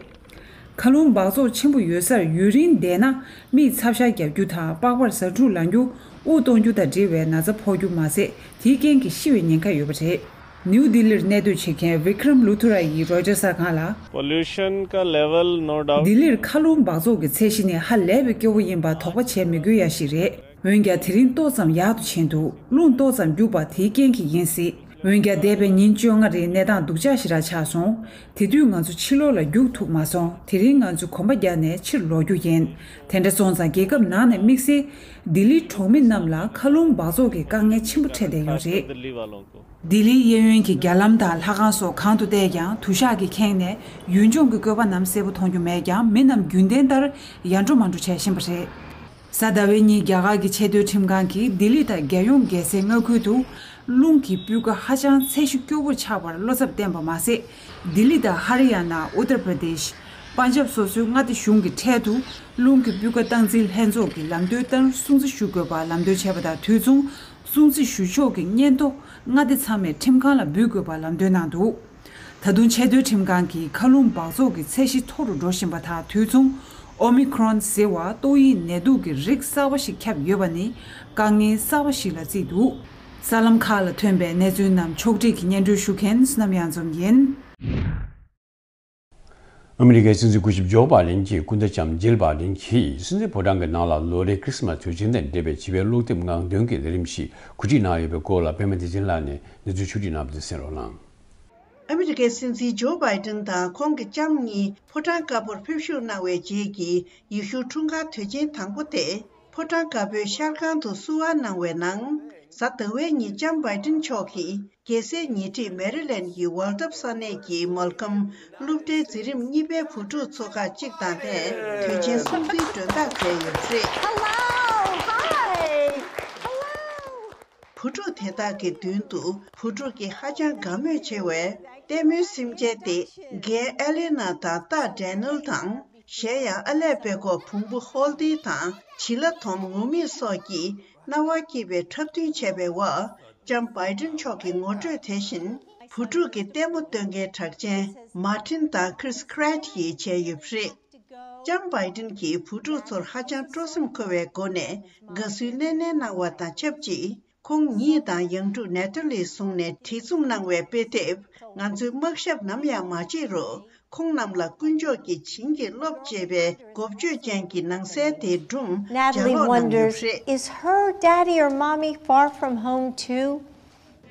མཁའ་རླུང་འབག་བཙོག་ཆེན་པོ་ཡོད་སར་ཡུན་རིང་བསྡད་ན། མིས་ཚབ་ཤ་རྒྱག་རྒྱུ་དང་། པགས་པར་ཟ་འཕྲུག་ལངས་རྒྱུ། དབུགས་གཏོང་རྒྱུ་དང་འབྲེལ་བའི་ན་ཚ་ཕོག་རྒྱུ་མ་ཟད། དེའི་རྐྱེན་གྱིས་ཤི་བའི་ཉེན་ཁ་ཡོད་པ་རེད། ནིའུ་ལྡི་ལིར་གནས་སྡོད་བྱེད་མཁན་བི་ཀྲམ་ལུ་ཐུ་ར་ཡིས་རོའི་ཊར་གསར་ཁང་ལ། पोल्यूशन का level, no doubt. ལྡི་ལིར་མཁའ་རླུང་འབག་བཙོག་གི་ཚད་གཞི་ནི་ཧ་ལས་པའི་སྐྱོ་བོ་ཡིན་པ་དོགས་པ་བྱེད་མི་དགོས་ཡ་ཞིག་རེད། འོན་ཀྱང་དེ་རིང་ཏོག་ཙམ་ཡག་ཏུ་ཕྱིན་འདུག་རླུང་ཏོག་ཙམ་རྒྱུག་པ་དེའི་རྐྱེན་གྱིས་ཡིན་སྲིད། འོན་ཀྱང་འདས་པའི་ཉིན་བཅོ་ལྔ་རིང་གནས་སྟངས་སྡུག་ཅག་ཞེ་དྲག་ཆགས་སོང་། དེ་དུས་ང་ཚོ་ཕྱི་ལོགས་ལ་རྒྱུག་ཐུབ་མ་སོང་། དེ་རིང་ང་ཚོ་གོམ་པ་བརྒྱབ་ནས་ཕྱིར་ལོག་རྒྱུ་ཡིན། དེ་འདྲ་སོང་ཙང་། རྒྱལ་ཁབ་ནང་ནས་དམིགས་བསལ་ལྡི་ལིའི་གྲོང་མི་རྣམས་ལ་མཁའ་རླུང་འབག་བཙོག་གི་དཀའ་ངལ་ཆེན་པོ་འཕྲད་བསྡད་ཡོད་རེད། ལྡི་ལིའི་གཡས་གཡོན་གྱི་རྒྱ་ལམ་དང་ལྷ་ཁང་སོགས་གང་དུ་བལྟས་ཀྱང་དུ་ཞག་གིས་ཁེངས་ནས། ཡུལ་ལྗོངས་ཀྱི་བཀོད་པ་རྣམས་གསལ་པོ་མཐོང་རྒྱུ་མེད་ཀྱང་། མི་རྣམས་རྒྱུན་ལྡན་ལྟར་ཡར་འགྲོ་མར་འགྲོ་བྱེད་བཞིན་པ་རེད། གཟའ་ཟླ་བའི་ཉིན་རྒྱ་གར་གྱི་ཆེས་མཐོའི་ཁྲིམས་ཁང་གིས་ལྡི་ལི་དང་རྒྱལ་ཡོངས་རྒྱལ་སའི་མངའ་ཁུལ་དུ་རླུང་གི་སྤུས་ཀ་ཧ་ཅང་ཚད་གཞི་སྐྱོ་བོར་ཆགས་པར་བློ་འཚབ་བསྟན་པ་མ་ཟད། ལྡི་ལི་དང་ཧ་རི་ཡ་ན། ཨུ་ཏར་པྲ་དེཤ། པན་ཇབ་སོ་སོའི་མངའ་སྡེ་གཞུང་གི་འཕྲལ་དུ་རླུང་གི་སྤུས་ཀ་སྟངས་འཛིན་ལྷན་ཚོགས་ཀྱི་ལམ་སྟོན་ལྟར་སྲུང་བརྩི་ཞུ་དགོས་པ་ལམ་སྟོན་བྱས་པ་དང་། དུས་མཚུངས་སྲུང་བརྩི་ཞུ་ཕྱོགས་ཀྱི་སྙན་ཐོ་མངའ་སྡེ་ཚང་མས་ཁྲིམས་ཁང་ལ་འབུལ་དགོས་པ་ལམ་སྟོན་གནང་འདུག་ད་དུང་ཆེས་མཐོའི་ཁྲིམས་ཁང་གིས་མཁའ་རླུང་འབག་བཙོག་གི་ཚད་གཞི་མཐོ་རུ་འགྲོ་བཞིན་པ་དང་། དུས་མཚུངས་ཨོ་མི་ཁྲོན་ཟེར་བ་ཏོག་དབྱིབས་ནད་དུག་གི་རིགས་གསར་བ་ཞིག་ཁྱབ་ཡོད་པ་ནི་དཀའ་ངལ་གསར་བ་ཞིག་ལ་བརྩིས་འདུག་གསར་ལམ་ཁག་ལ་ཐོན་པའི་གནས་ཚུལ་རྣམས་ཕྱོགས་སྒྲིག་གིས་སྙན་སྒྲོན་ཞུ་མཁན་བསོད་ནམས་གཡང་འཛོམས་ཡིན། ཨ་མི་རི་ཀའི་སྲིད་འཛིན་སྐུ་ཞབས་ཇོ་བྷའི་ཌེན་གྱི་སྐུ་ཟླ་ལྕམ་ཇིལ་བྷའི་ཌེན་གྱིས་སྲིད་འཛིན་ཕོ་བྲང་གི་ནང་ལ་ལོ་རེའི་ཁྲིས་མ་སི་དུས་ཆེན་དང་འབྲེལ་བའི་བྱིས་པའི་ཀློག་དེབ་ངང་འདོན་གྱི་ལས་རིམ་ཞིག་གོ་སྒྲིག་གནང་ཡོད་པའི་སྐོར་ལ། པད་མ་བདེ་ཆེན་ལགས་ནས་གནས་ཚུལ་ཕྱོགས་བསྒྲིགས་གནང་བ་དེ་གསན་རོགས་གནང་། ཨ་མི་རི་ཀའི་སྲིད་འཛིན་ཇོ་བྷའི་ཌེན་དང་ཁོང་གི་ལྕམ་གཉིས་ཕོ་བྲང་དཀར་པོར་ཕེབས་བཞུགས་གནང་བའི་རྗེས་ཀྱི་ཡེ་ཤུའི་འཁྲུངས་སྐར་དུས་ཆེན་དང་པོ་དེ། ཕོ་བྲང་དཀར་པོའི་ཤར་ཁང་དུ་བསུ་བ་གནང་བའི་ནང་། གཟའ་ཟླ་བའི་ཉིན་ལྕམ་བྷའི་ཌེན་མཆོག་གིས་རྒྱལ་སའི་ཉེ་འཁྲིས་མེ་རི་ལེན་གྱི་ཝལ་ཐབ་ས་གནས་ཀྱི་མལ་ཁམ་སློབ་གྲྭའི་འཛིན་རིམ་གཉིས་པའི་བུ་ཕྲུག་ཚོ་ཁག་ཅིག་དང་ལྷན་དུས་ཆེན་སྲུང་བརྩིའི་མགྲོན་བདག་མཛད་ཡོད་པ་རེད། Hello! Hi! Hello! བུ་ཕྲུག་དེ་དག་གི་མདུན་དུ་བུ་ཕྲུག་གིས་ཧ་ཅང་དགའ་མོས་བྱེད་པའི་ལྟད་མོའི་སེམས་ཅན་ཏེ། རྒན་ཨེ་ལེ་ན་དང་རྟ་ཌེ་ནེལ་དང་། གཞན་ཡང་ཨ་ལས་པད་ཀོག་བོང་བུ་ཧོལ་ཏི་དང་བྱི་ལ་དོམ་ངུར་སྨྲིག་སོགས་ཀྱིས་རྣ་བ་སྐྱིད་པའི་འཁྲབ་སྟོན་བྱས་པའི་འོག་ལྕམ་བྷའི་ཌེན་མཆོག་གི་ངོ་སྤྲོད་དེ་བཞིན་བུ་ཕྲུག་གི་ལྟད་མོ་སྟོན་མཁན་གྲགས་ཅན་མར་ཊིན་དང་ཁྲིས་ཁྲེད་ཀྱིས་བྱས་ཡོད་པ་རེད། ལྕམ་བྷའི་ཌེན་གྱིས་བུ་ཕྲུག་ཚོར་ཧ་ཅང་སྤྲོ་སེམས་འཁོལ་བའི་སྒོ་ནས་དགའ་བསུའི་སྣེ་ལེན་གནང་བ་དང་ཆབས་ཅིག་ཁོང་ཉིད་དང་ཡང་ཕྲུག་ནེ་ཐ་ལིའི་ཟུང་ནས་བྲིས་རྩོམ་གནང་བའི་དཔེ་དེབ་ང་ཚོའི་དམག་ཞབས་ནམ་ཡང་མ་བརྗེད་རོགས། ཁོང་རྣམས་ལ་དཀོན་མཆོག་གིས་བྱིན་གྱིས་རློབས་ཅེས་པའི་འགོ་བརྗོད་ཅན་གྱི་ནང་གསལ་དེའི་སྒྲུང་ལྗགས་Natalie ཀློག་གནང་ཡོད་wonders, པ་རེད། Is her daddy or mommy far from home too?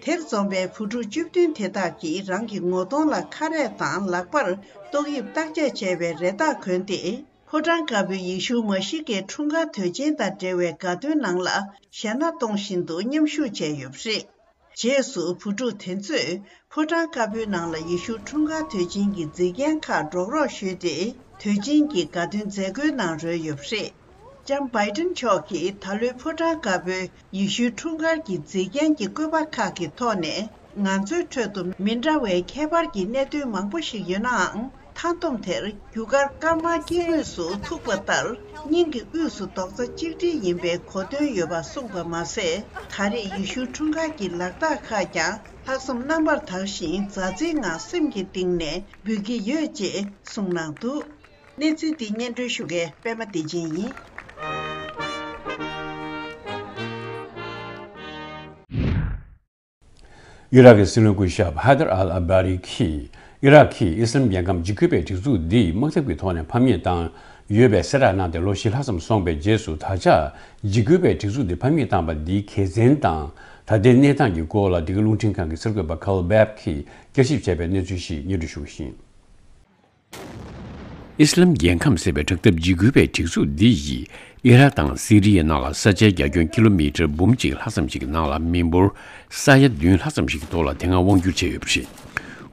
དེར་འཛོམས་པའི་བུ་ཕྲུག་བཅུ་བདུན་དེ་དག་གིས་རང་གི་ངོ་གདོང་ལ་ཁ་རས་དང་ལག་པར་ཏོག་དབྱིབས་བརྟག་དཔྱད་བྱས་པའི་རས་རྟགས་གོན་ཏེ། ཕོ་བྲང་དཀར་པོའི་ཡེ་ཤུ་མ་ཤི་ཀའི་འཁྲུངས་སྐར་དུས་ཆེན་དང་འབྲེལ་བའི་དགའ་སྟོན་ནང་ལ་ཞལ་སྣ་གཏོང་བཞིན་དུ་མཉམ་ཞུགས་བྱས་ཡོད་པ་རེད། རྗེས་སུ་བུ་ཕྲུག་དེ་ཚོས་ཕོ་བྲང་དཀར་པོའི་ནང་ལ་ཡེ་ཤུ་འཁྲུངས་སྐར་དུས་ཆེན་གྱི་མཛེས་རྒྱན་ཁག་སྒྲོག་རོགས་ཞུས་ཏེ། དུས་ཆེན་གྱི་དགའ་སྟོན་མཛད་སྒོའི་ནང་རོལ་ཡོད་པ་རེད། ལྕམ་བྷའི་ཏིན་མཆོག་གིས་ད་ལོའི་ཕོ་བྲང་དཀར་པོའི་ཡེ་ཤུའི་འཁྲུངས་སྐར་གྱི་མཛེས་རྒྱན་གྱི་བཀོད་པ་ཁག་གི་ཐོག་ནས། ང་ཚོའི་ཁྲོད་དུ་མི་འདྲ་བའི་ཁྱད་པར་གྱི་གནད་དོན་མང་པོ་ཞིག་ཡོད་ནའང་། མཐའ་བསྡོམས་དེར་རྒྱུ་སྐར་སྐར་མ་སྐྱེ་དངོས་སུ་ཐུག་པ་ལྟར། སྙིང་གི་དབུས་སུ་རྡོག་རྩ་གཅིག་སྒྲིལ་ཡིན་པའི་གོ་དོན་ཡོད་པ་གསུངས་པ་མ་ཟད། ད་རེས་ཡེ་ཤུའི་འཁྲུངས་སྐར་གྱི་ལག་རྟགས་ཁག་ཀྱང་ལྷག་བསམ་རྣམ་པར་དག་ཞིང་མཛའ་བརྩེའི་ངང་སེམས་ཀྱི་གཏིང་ནས་འབུལ་གྱི་ཡོད་ཅེས་གསུངས་གནང་འདུག་གནས་ཚུལ་འདི་སྙན་སྒྲོན་ཞུ་མཁན་པད་མ་བདེ་ཆེན་ཡིན། ཨི་རག་གི་སྲིད་བློན་སྐུ་ཞབས་ཧ་དར་ཨལ་ཨ་བྷ་རི་གིས་ཨི་རག་གིས་ཨི་སི་ལམ་རྒྱལ་ཁམས་འཇིགས་སྐུལ་བའི་སྒྲིག་འཛུགས་འདི་དམག་འཐབ་ཀྱི་ཐོག་ནས་ཕམ་ཉེས་བཏང་ཡོད་པའི་གསལ་བསྒྲགས་གནང་སྟེ། ལོ་བཞི་ལྷག་ཙམ་སོང་བའི་རྗེས་སུ་ད་ཆ་འཇིགས་སྐུལ་བའི་སྒྲིག་འཛུགས་འདི་ཕམ་ཉེས་བཏང་པ་འདི་དགེ་མཚན་དང་། ད་ལྟའི་གནས་སྟངས་ཀྱི་སྐོར་ལ་འདི་ག་རླུང་འཕྲིན་ཁང་གི་གསར་འགོད་པ་ཁལ་བེབ་ཀྱིས་བསྐྱར་ཞིབ་བྱས་པའི་གནས་ཚུལ་ཞིག་སྙན་སྒྲོན་ཞུ་གི་ཡིན། ཨི་སི་ལམ་རྒྱལ་ཁམས་ཟེར་བའི་དྲག་འཐབ་འཇིགས་སྐུལ་བའི་སྒྲིག་འཛུགས་འདི་ཡིས་ཨི་རག་དང་སི་རི་ཡའི་ནང་ལ་ས་ཆའི་རྒྱ་ཁྱོན་ཀི་ལོ་མི་ཊར་འབུམ་གཅིག་ལྷག་ཙམ་ཞིག་གི་ནང་ལ་མི་འབོར་ས་ཡ་བདུན་ལྷག་ཙམ་ཞིག་གི་ཐོག་ལ་དེ་སྔ་དབང་བསྒྱུར་བྱས་ཡོད་པ་རེད།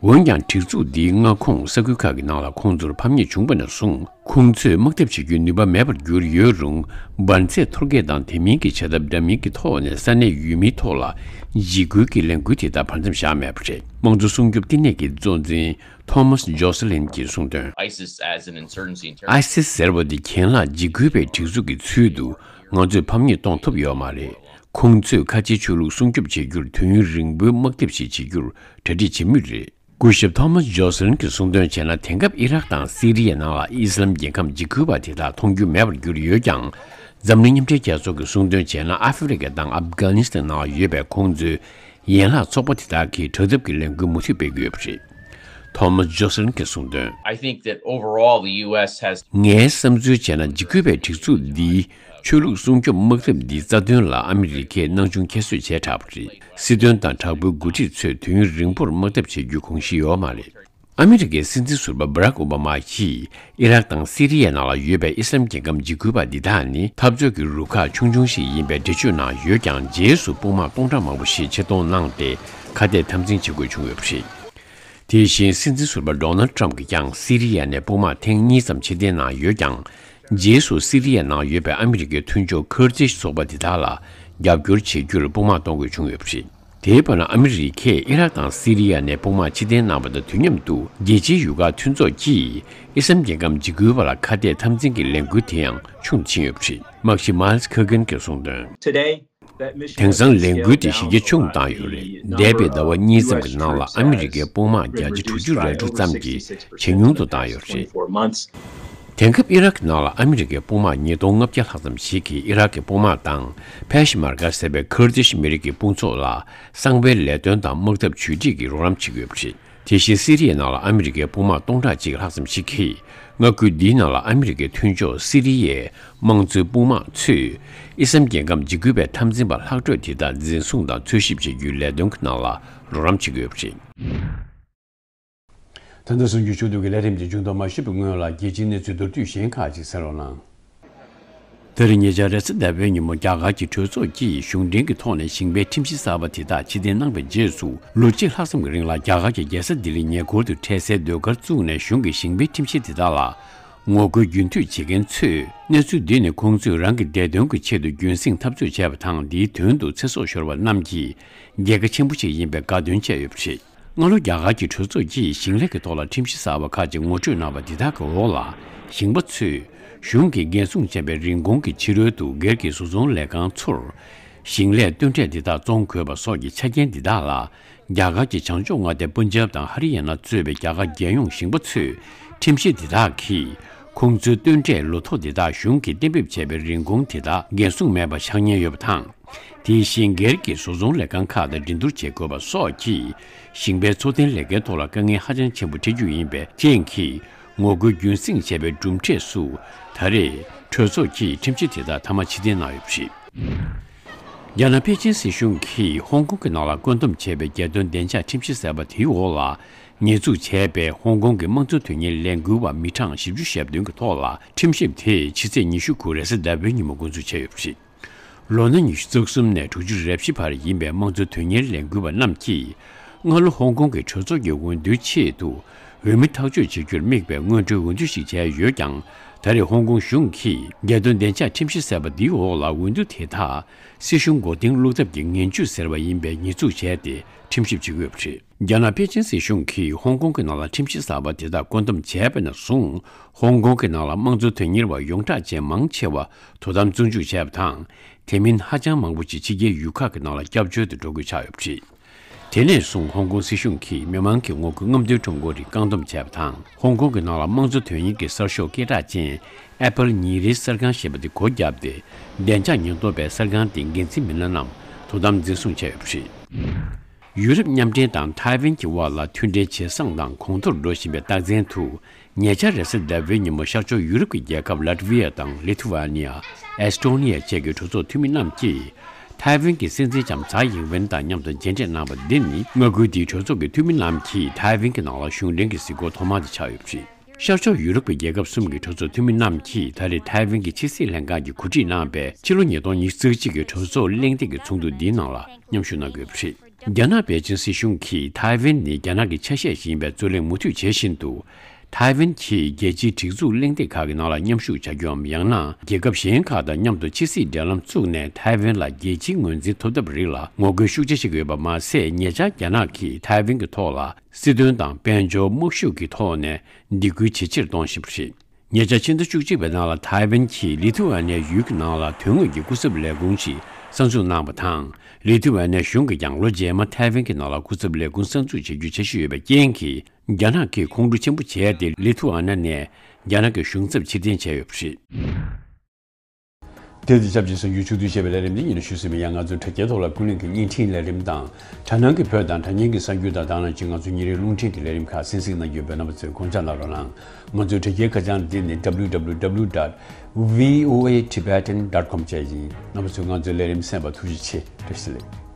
འོན་ཀྱང་སྒྲིག་འཛུགས་འདིའི་མངའ་ཁོངས་ས་ཁུལ་ཁག་གི་ནང་ལ་ཁོང་ཚོར་ཕམ་ཉེས་བྱུང་བ་ནས་བཟུང་། ཁོང་ཚོས་དམག་འཐབ་བྱེད་རྒྱུའི་ནུས་པ་མེད་པར་གྱུར་ཡོད་རུང་། འབར་རྫས་ཐོར་བསྐྱལ་དང་དེ་མིན་གྱི་བྱ་ཐབས་འདྲ་མིན་གྱི་ཐོག་ནས་ས་གནས་ཡུལ་མིའི་ཐོག་ལ་འཇིགས་སྐུལ་གྱི་ལས་འགུལ་དེ་དག་བར་མཚམས་བཞག་མེད་པ་རེད། དམངས་གཙོ་སྲུང་སྐྱོབ་བསྟི་གནས་ཀྱི་གཙོ་འཛིན་ཐོ་མཱས་ཇོ་སི་ལིན་གྱིས་གསུངས་དོན། ISIS as an insurgency and terror- ཨའི་སིས་ཟེར་བ་འདི་གྱེན་ལངས་འཇིགས་སྐུལ་བའི་སྒྲིག་འཛུགས་ཀྱི་ཚུལ་དུ་ང་ཚོས་ཕམ་ཉེས་གཏོང་ཐུབ་ཡོད་མ་རེད། ཁོང་ཚོས་ཁ་ཆེའི་ཆོས་ལུགས་སྲུང་སྐྱོབ་བྱེད་རྒྱུར་དུས་ཡུན་རིང་པོའི་དམག་འཐབ་ཞིག་བྱེད་རྒྱུར་གྲ་སྒྲིག་བྱེད་མུས་རེད། སྐུ་ཞབས་ཐོ་མཱས་ཇོ་སི་ལིན་གྱིས་གསུངས་དོན་བྱས་ན། དེང་སྐབས་ཨི་རག་དང་སི་རི་ཡའི་ནང་ལ་ཨི་སི་ལམ་རྒྱལ་ཁམས་འཇིགས་སྐུལ་བ་དེ་དག་མཐོང་རྒྱུ་མེད་པར་གྱུར་ཡོད་ཀྱང་། འཛམ་གླིང་མཉམ་འབྲེལ་རྒྱལ་ཚོགས་ཀྱིས་གསུངས་དོན་བྱས་ན། ཨ་ཧྥེ་རི་ཁ་དང་ཨབ་གྷ་ནི་སི་ཐན་ནང་ཡོད་པའི་ཁོང་ཚོའི་ཡན་ལག་ཚོགས་པ་དེ་དག་གིས་དྲག་འཐབ་ཀྱི་ལས་འགུལ་མུ་མཐུད་སྤེལ་གྱི་ཡོད་པ་རེད། ཐོ་མཱས་ཇོ་སི་ལིན་གྱིས་གསུངས་དོན། I think that overall the U S has ངའི་བསམ་ཚུལ་བྱས་ན། འཇིགས་སྐུལ་བའི་སྒྲིག་འཛུགས་འདིས་ཆོས་ལུགས་སྲུང་སྐྱོབ་དམག་འཐབ་འདིའི་རྩ་དོན་ལ་ཨ་མི་རི་ཀས་སྣང་ཆུང་ཁྱད་གསོད་བྱས་དྲགས་པ་རེད། སྲིད་དོན་དང་དྲག་པོའི་འགོ་ཁྲིད་ཚོས་དུས་ཡུན་རིང་པོར་དམག་འཐབ་བྱེད་རྒྱུའི་དགོངས་གཞི་ཡོད་མ་རེད། ཨ་མི་རི་ཀའི་སྲིད་འཛིན་ཟུར་པ་བྷ་རག་ཨོ་བྷ་མ་ཡིས་ཨི་རག་དང་སི་རི་ཡའི་ནང་ལ་ཡོད་པའི་ཨི་སི་ལམ་རྒྱལ་ཁམས་འཇིགས་སྐུལ་བ་འདི་དག་ནི་འཐབ་རྩོད་ཀྱི་རུ་ཁག་ཆུང་ཆུང་ཞིག་ཡིན་པའི་འགྲེལ་བརྗོད་གནང་ཡོད་ཀྱང་། རྗེས་སུ་དཔུང་དམག་སྟོང་ཕྲག་མང་པོ་ཞིག་ཆེད་གཏོང་གནང་སྟེ་ཁ་གཏད་འཐབ་འཛིང་བྱེད་དགོས་བྱུང་ཡོད་པ་རེད། དེ་བཞིན་སྲིད་འཛིན་ཟུར་པ་ཌོ་ནལ་ཊམ་གྱིས་ཀྱང་སི་རི་ཡ་ནས་དཔུང་དམག་ཐེངས་གཉིས་ཙམ་ཕྱིར་འཐེན་གནང་ཡོད་ཀྱང་། རྗེས་སུ་སི་རི་ཡའི་ནང་ཡོད་པའི་ཨ་མི་རི་ཀའི་མཐུན་ཕྱོགས་ཁུར་ཏིཤ་ཚོགས་པ་དེ་དག་ལ་རྒྱབ་སྐྱོར་བྱེད་རྒྱུར་དཔུང་དམག་གཏོང་དགོས་བྱུང་ཡོད་པ་རེད། དེའི་བར་ན་ཨ་མི་རི་ཀས་ཨི་རག་དང་སི་རི་ཡ་ནས་དཔུང་དམག་ཕྱིར་འཐེན་གནང་བ་དང་དུས་མཉམ་དུ། རྒྱལ་སྤྱིའི་ཡུལ་ཁག་མཐུན་ཚོགས་ཀྱིས་ཨི་སི་ལམ་རྒྱལ་ཁམས་འཇིགས་སྐུལ་བ་ལ་ཁ་གཏད་འཐབ་འཛིང་གི་ལས་འགུལ་དེ་ཡང་ཆུང་དུ་ཕྱིན་ཡོད་པ་རེད། དམག་ཞི་མཱལ་སི་ཁེར་གྷན་གྱིས་གསུངས་དོན། དེང་སང་ལས་འགུལ་དེ་གཞི་རྒྱ་ཆུང་དུ་བཏང་ཡོད་རེད། འདས་པའི་ཟླ་བ་གཉིས་ཙམ་གྱི་ནང་ལ་ཨ་མི་རི་ཀའི་དཔུང་དམག་བརྒྱ་ཆ་དྲུག་ཅུ་རེ་དྲུག་ཙམ་གྱིས་ཇེ་ཉུང་དུ་བཏང་ཡོད་རེད། དེང་སྐབས་ཨི་རག་གི་ནང་ལ་ཨ་མི་རི་ཀའི་དཔུང་དམག་ཉིས་སྟོང་ལྔ་བརྒྱ་ལྷག་ཙམ་ཞིག་གིས་ཨི་རག་གི་དཔུང་དམག་དང་ཕེ་ཤི་མར་ཀ་ཟེར་བའི་ཁུར་ཏིཤ་མི་རིགས་ཀྱི་དཔུང་ཚོགས་ལ་གསང་བའི་ལས་དོན་དང་དམག་འཐབ་ཇུས་ཁྲིད་ཀྱི་རོགས་རམ་བྱེད་ཀྱི་ཡོད་པ་རེད། དེ་བཞིན་སི་རི་ཡའི་ནང་ལ་ཨ་མི་རི་ཀའི་དཔུང་དམག་སྟོང་ཕྲག་གཅིག་ལྷག་ཙམ་ཞིག་གིས། མངའ་ཁུལ་འདིའི་ནང་ལ་ཨ་མི་རི་ཀའི་མཐུན་ཕྱོགས་སི་རི་ཡའི་དམངས་གཙོའི་དཔུང་དམག་ཚོས་ཨི་སི་ལམ་རྒྱལ་ཁམས་འཇིགས་སྐུལ་བའི་འཐབ་འཛིང་པ་ལྷག་འཕྲོས་དེ་དག་འཛིན་བཟུང་དང་འཚོལ་ཞིབ་བྱེད་རྒྱུའི་ལས་དོན་གྱི་ནང་ལ་རོགས་རམ་བྱེད་ཀྱི་ཡོད་པ་རེད། ད་ལྟ་གསུང་རྒྱུའི་ཕྱོགས་བསྡུས་ཀྱི་ལས་རིམ་དེ་མཇུག་བསྡོམས་མ་ཞུས་པའི་སྔོན་ལ། རྒྱལ་སྤྱིའི་གནས་ཚུལ་མདོར་བསྡུས་གཞན་ཁག་ཅིག་གསན་རོགས་གནང་། ད་རེས་ཉེ་ཆར་རེས་གཟའ་ཟླ་བའི་ཉིན་མོ་རྒྱ་གར་གྱི་གྲོས་ཚོགས་ཀྱིས་གཞུང་འབྲེལ་གྱི་ཐོག་ནས་ཞིང་པའི་ཁྲིམས་གཞི་གསར་པ་དེ་དག་ཕྱིར་འཐེན་གནང་བའི་རྗེས་སུ། ལོ་གཅིག་ལྷག་ཙམ་གྱི་རིང་ལ་རྒྱ་གར་གྱི་རྒྱལ་ས་ལྡི་ལི་ཉེ་འཁོར་དུ་འཕྲལ་སེལ་ཟློས་གར་བཙུགས་ནས། གཞུང་གིས་ཞིང་པའི་ཁྲིམས་གཞི་དེ་དག་ལ་ངོ་རྒོལ་རྒྱུན་མཐུད་བྱེད་མཁན་ཚོས། གནས་ཚུལ་འདི་ནི་ཁོང་ཚོས་རང་གི་བདེ་དོན་གྱི་ཆེད་དུ་རྒྱུན་སྲིང་འཐབ་རྩོད་བྱས་པ་དང་། འདིའི་དོན་དུ་ཚེ་སྲོག་ཤོར་བ་རྣམས་ཀྱི་རྒྱལ་ཁ་ཆེན་པོ་ཞིག་ཡིན་པའི་དགའ་སྟོན་བྱས་ཡོད་པ་རེད། སྔ་ལོ་རྒྱ་གར་གྱི་གྲོས་ཚོགས་ཀྱིས་ཞིང་ལས་ཀྱི་ཐོག་ལ་ཁྲིམས་གཞི་གསར་པ་ཁག་ཅིག་ངོ་སྤྲོད་གནང་བ་འདི་དག་གི་འོག་ལ། ཞིང་པ་ཚོས་གཞུང་གིས་འགན་སྲུང་བྱས་པའི་རིན་གོང་གི་ཕྱི་རོལ་དུ་སྒེར་གྱི་བཟོ་ཚོང་ལས་ཁང་ཚོར་ཞིང་ལས་སྟོན་འབྲས་འདི་དག་བཙོང་དགོས་པ་སོགས་ཀྱི་ཆ་རྐྱེན་འདི་དག་ལ། རྒྱ་གར་གྱི་བྱང་ཕྱོགས་མངའ་སྡེ་པུན་ཇབ་དང་ཧ་རི་ཡ་ན་གཙོས་པའི་རྒྱ་གར་རྒྱལ་ཡོངས་ཞིང་པ་ཚོས་ཁྲིམས་གཞི་འདི་དག་གིས་ཁོང་ཚོའི་སྟོན་འབྲས་ལོ་ཐོ་འདི་དག་གཞུང་གིས་གཏན་འབེབས་བྱས་པའི་རིན་གོང་དེ་དག་འགན་སྲུང་མེད་པ་ཆགས་ཉེན་ཡོད་པ་དང་། དེ་བཞིན་སྒེར་གྱི་བཟོ་ཚོང་ལས་ཁང་ཁག་དང་འགྲན་བསྡུར་བྱེད་དགོས་པ་སོགས་ཀྱིས་ཞིང་པའི་འཚོ་རྟེན་ལས་ཀའི་ཐོག་ལ་དཀའ་ངལ་ཧ་ཅང་ཆེན་པོ་འཕྲད་རྒྱུ་ཡིན་པའི་རྐྱེན་གྱིས། ངོ་རྒོལ་རྒྱུན་སྲིང་བྱས་པའི་གྲུབ་འབྲས་སུ། ད་རེས་གྲོས་ཚོགས་ཀྱིས་ཁྲིམས་གཞི་དེ་དག་མཐའ་མ་ཕྱིར་འཐེན་གནང་ཡོད་པ་རེད། རྒྱ་ནག་པེ་ཅིན་སྲིད་གཞུང་གིས་ཧོང་ཀོང་གི་ནང་ལ་བཀོད་འདོམས་བྱས་པའི་རྒྱལ་དོན་བདེ་འཇགས་ཁྲིམས་གཞི་ཟེར་བ་དེའི་འོག་ལ། ཉེས་འཛུགས་བྱས་པའི་ཧོང་ཀོང་གི་དམངས་གཙོ་དོན་གཉེར་ལས་འགུལ་བ་མི་གྲངས་བཞི་བཅུ་ཞེ་བདུན་གྱི་ཐོག་ལ། ཁྲིམས་ཞིབ་དེ་ཕྱི་ཚེས་ཉི་ཤུ་དགུ་རེས་གཟའ་ཟླ་བའི་ཉིན་མོ་འགོ་འཛུགས་བྱས་ཡོད་པ་རེད། ལོ་ན་ཉི་ཤུ་རྩ་གསུམ་ནས་དྲུག་ཅུ་རེ་བཞི་བར་ཡིན་པའི་དམངས་གཙོ་དོན་གཉེར་ལས་འགུལ་བ་རྣམས་ཀྱིས། སྔ་ལོ་ཧོང་ཀོང་གི་གྲོས་ཚོགས་ཀྱི་འོས་བསྡུའི་ཆེད་དུ། འོས་མི་ཐག་གཅོད་བྱེད་རྒྱུར་དམིགས་པའི་སྔོན་འགྲོའི་འོས་བསྡུ་ཞིག་བྱས་ཡོད་ཀྱང་། ད་རེས་ཧོང་ཀོང་གཞུང་གིས་རྒྱལ་དོན་བདེ་འཇགས་ཁྲིམས་གཞི་ཟེར་བ་འདིའི་འོག་ལ་འོས་བསྡུ་དེ་དག་སྲིད་གཞུང་མགོ་རྟིང་བླུག་ཐབས་ཀྱི་ངན་ཇུས་ཟེར་བ་ཡིན་པའི་ཉེས་འཛུགས་བྱས་ཏེ། ཁྲིམས་ཞིབ་བྱེད་ཀྱི་ཡོད་པ་རེད། རྒྱ་ནག་པེ་ཅིན་སྲིད་གཞུང་གིས་ཧོང་ཀོང་གི་ནང་ལ་ཁྲིམས་གཞི་གསར་པ་དེ་དག་བཀོད་འདོམས་བྱས་པ་ནས་བཟུང་། ཧོང་ཀོང་གི་ནང་ལ་དམངས་གཙོ་དོན་གཉེར་བ་ཡོངས་གྲགས་ཅན་མང་ཆེ་བ་དོ་དམ་བཙོན་འཇུག་བྱས་པ་དང་། དེ་མིན་ཧ་ཅང་མང་པོ་ཞིག་ཕྱི་རྒྱལ་ཡུལ་ཁག་གི་ནང་ལ་སྐྱབས་བཅོལ་དུ་འགྲོ་དགོས་ཆགས་ཡོད་པ་རེད། དེ་ནས་བཟུང་ཧོང་ཀོང་སྲིད་གཞུང་གིས་མི་མང་གི་ངོ་རྒོལ་རྔམ་སྟོན་ཁྲོམ་སྐོར་རིགས་བཀག་སྡོམ་བྱས་པ་དང་། ཧོང་ཀོང་གི་ནང་ལ་དམངས་གཙོ་དོན་གཉེར་གྱི་གསར་ཤོག་སྐད་གྲགས་ཅན་ཨེ་པལ་ཉིན་རེའི་གསར་ཁང་ཞེས་པ་དེ་སྒོ་བརྒྱབ་སྟེ། བདེ་འཇགས་ཉེན་རྟོག་པས་གསར་ཁང་དེའི་འགན་འཛིན་མི་སྣ་རྣམས་དོ་དམ་འཛིན་བཟུང་བྱས་ཡོད་པ་རེད། ཡུ་རོབ་མཉམ་འབྲེལ་དང་ཐའེ་ཝན་གྱི་དབར་ལ་མཐུན་འབྲེལ་ཇེ་བཟང་དང་གོང་མཐོར་འགྲོ་བཞིན་པའི་རྟགས་མཚན་དུ། ཉེ་ཆར་རེས་གཟའ་ཟླ་བའི་ཉིན་མོ་ཤར་ཕྱོགས་ཡུ་རོབ་ཀྱི་རྒྱལ་ཁབ་ལ་ཏི་ཝི་ཡ་དང་ལི་ཐུ་ཝ་ནི་ཡ། ཨེས་ཏོ་ནི་ཡ་བཅས་ཀྱི་གྲོས་ཚོགས་འཐུས་མི་རྣམས་ཀྱིས། ཐའེ་ཝན་གྱི་སྲིད་འཛིན་ལྕམ་ཚའེ་ཡིན་ཝེན་དང་མཉམ་དུ་མཇལ་འཕྲད་གནང་བ་འདི་ནི། མངའ་ཁུལ་འདིའི་གྲོས་ཚོགས་ཀྱི་འཐུས་མི་རྣམས་ཀྱིས་ཐའེ་ཝན་གྱི་ནང་ལ་གཞུང་འབྲེལ་གྱི་གཟིགས་སྐོར་ཐོག་མ་དེ་ཆགས་ཡོད་པ་རེད། ཤར་ཕྱོགས་ཡུ་རོབ་ཀྱི་རྒྱལ་ཁབ་གསུམ་གྱི་གྲོས་ཚོགས་འཐུས་མི་རྣམས་ཀྱིས་ད་རེས་ཐའེ་ཝན་གྱི་ཕྱི་སྲིད་ལྷན་ཁང་གིས་གོ་སྒྲིག་གནང་བའི་ཕྱི་ལོ་ཉིས་སྟོང་ཉི་ཤུ་རྩ་གཅིག་གི་གྲོས་ཚོགས་གླེང་སྟེགས་ཀྱི་ཚོགས་འདུ་འདིའི་ནང་ལ་མཉམ་ཞུགས་གནང་དགོས་པ་རེད། རྒྱ་ནག་པེ་ཅིན་སྲིད་གཞུང་གིས་ཐའེ་ཝན་ནི་རྒྱ་ནག་གི་ཆ་ཤས་ཤིག་ཡིན་པའི་རྩོད་གླེང་མུ་མཐུད་བྱེད་བཞིན་དུ། ཐའེ་ཝན་གྱིས་རྒྱལ་སྤྱིའི་སྒྲིག་འཛུགས་གླེང་སྟེགས་ཁག་གི་ནང་ལ་མཉམ་ཞུགས་བྱ་རྒྱུའམ། ཡང་ན་རྒྱལ་ཁབ་གཞན་ཁག་དང་མཉམ་དུ་ཕྱི་སྲིད་འབྲེལ་ལམ་བཙུགས་ནས་ཐའེ་ཝན་ལ་རྒྱལ་སྤྱིའི་ངོས་འཛིན་ཐོབ་ཐབས་རིགས་ལ་ངོ་རྒོལ་ཤུགས་ཆེ་བྱེད་ཀྱི་ཡོད་པ་མ་ཟད། ཉེ་ཆར་རྒྱ་ནག་གིས་ཐའེ་ཝན་གྱི་ཐོག་ལ་སྲིད་དོན་དང་དཔལ་འབྱོར་དམག་ཤུགས་ཀྱི་ཐོག་ནས་སྡིགས་སྐུལ་ཇེ་ཆེར་གཏོང་བཞིན་པ་རེད། ཉེ་ཆར་ཕྱི་ཟླ་བཅུ་གཅིག་པའི་ནང་ལ་ཐའེ་ཝན་གྱིས་ལི་ཐུ་ཝ་ནའི་ཡུལ་གྱི་ནང་ལ་དོན་དངོས་ཀྱི་སྐུ་ཚབ་ལས་ཁུངས་ཤིག་གསར་འཛུགས་གནང་བ་དང་། ལི་ཐུ་ཝ་ནའི་གཞུང་གིས་ཀྱང་ལོ་རྗེས་མ་ཐའེ་ཝན་གྱི་ནང་ལ་སྐུ་ཚབ་ལས་ཁུངས་གསར་འཛུགས་བྱེད་རྒྱུའི་འཆར་གཞི་ཡོད་པའི་རྐྱེན་གྱིས། རྒྱ་ནག་གིས་ཁོང་ཁྲོ་ཆེན་པོ་བྱས་ཏེ། ལི་ཐུ་ཝ་ན་ནས་རྒྱ་ནག་གི་གཞུང་ཚབ་ཕྱིར་འཐེན་བྱས་ཡོད་པ་རེད། དེ་དུས་སྐྱབས་རྗེ་གསར་འགྱུར་ཕྱོགས་བསྡུས་བྱས་པའི་ལས་རིམ་འདི་ཉིད་ནས་ཞུས་ཟིན་པ་ཡིན། ང་ཚོའི་དྲ་རྒྱའི་ཐོག་ལ་ཀུན་གླེང་གི་བརྙན་འཕྲིན་ལས་རིམ་དང་། དྲ་སྣང་གི་བོད་དང་དྲ་བརྙན་གྱི་གསར་འགྱུར་དང་། དེ་ནང་བཞིན་ང་ཚོའི་ཉིན་རེའི་རླུང་འཕྲིན་གྱི་ལས་རིམ་ཁག་གསན་གཟིགས་གནང་རྒྱུ་ཡོད་པས། རྣམ་པ་ཚོས་དགོངས་འཇགས་གནང་རོགས་གནང་། ང་ཚོའི་དྲ་རྒྱའི་ཁ་བྱང་འདི་ནི་W W W dot V O A Tibetan dot com བཅས་ཡིན། རྣམ་པ་ཚོས་ང་ཚོའི་ལས་རིམ་གསན་པར་ཐུགས་རྗེ་ཆེ། བཀྲ་ཤིས་བདེ་ལེགས།